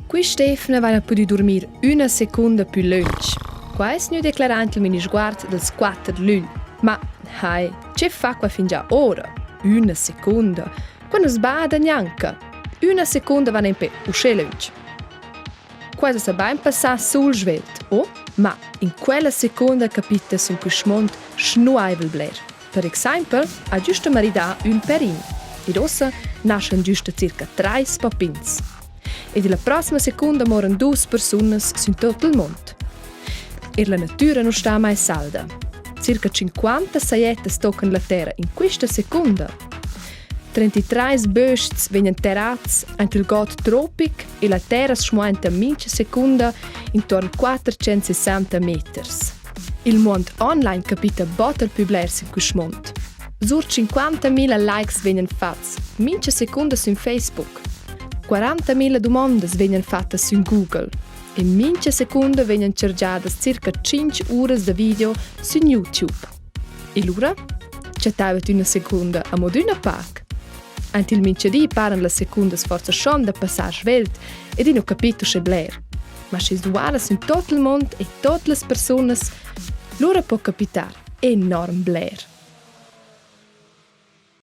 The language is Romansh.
Quist'eivna vaina pudü durmir üna secunda pü lönch. Qua es gnü declerà aint il minisguard dals quatter lügl. Ma hai, che fa qua fingià ora? Üna secunda? Qua nu's bada gnanca. Üna secunda va nempe uschè lönch. Qua es bain passà sul svelt, o? Ma in quella secunda capita sün quist mond schnuaivel bler. Per exaimpel ha güsta maridà ün pèrin ed uossa naschan güsta circa trais poppins. Ed illa prossima secunda moran duos persunas sün tuot il mond. Eir la natüra nu sta mai salda. Circa 50 sajettas toccan la terra in quista secunda. 33 bösts vegnan terrats aint il god tropic e la terra smuainta mincha secunda intuorn 460 meters. Il muond online capita bod al pü bler sün quist mond. Sur 50.000 likes vegnan fats mincha secunda sün Facebook. 40.000 dumondas vegnan fattas sün Google e mincha secunda vegnan chargiadas circa 5 uras da video sün YouTube. E lura chattaivat üna secunda amo d'üna pac. Aint il minchadi paran las secundas forsa schon da passar svelt ed i nu capit uschè bler. Ma schi's duala sün tot il mond e tot las persunas, lura po capitar enorm bler.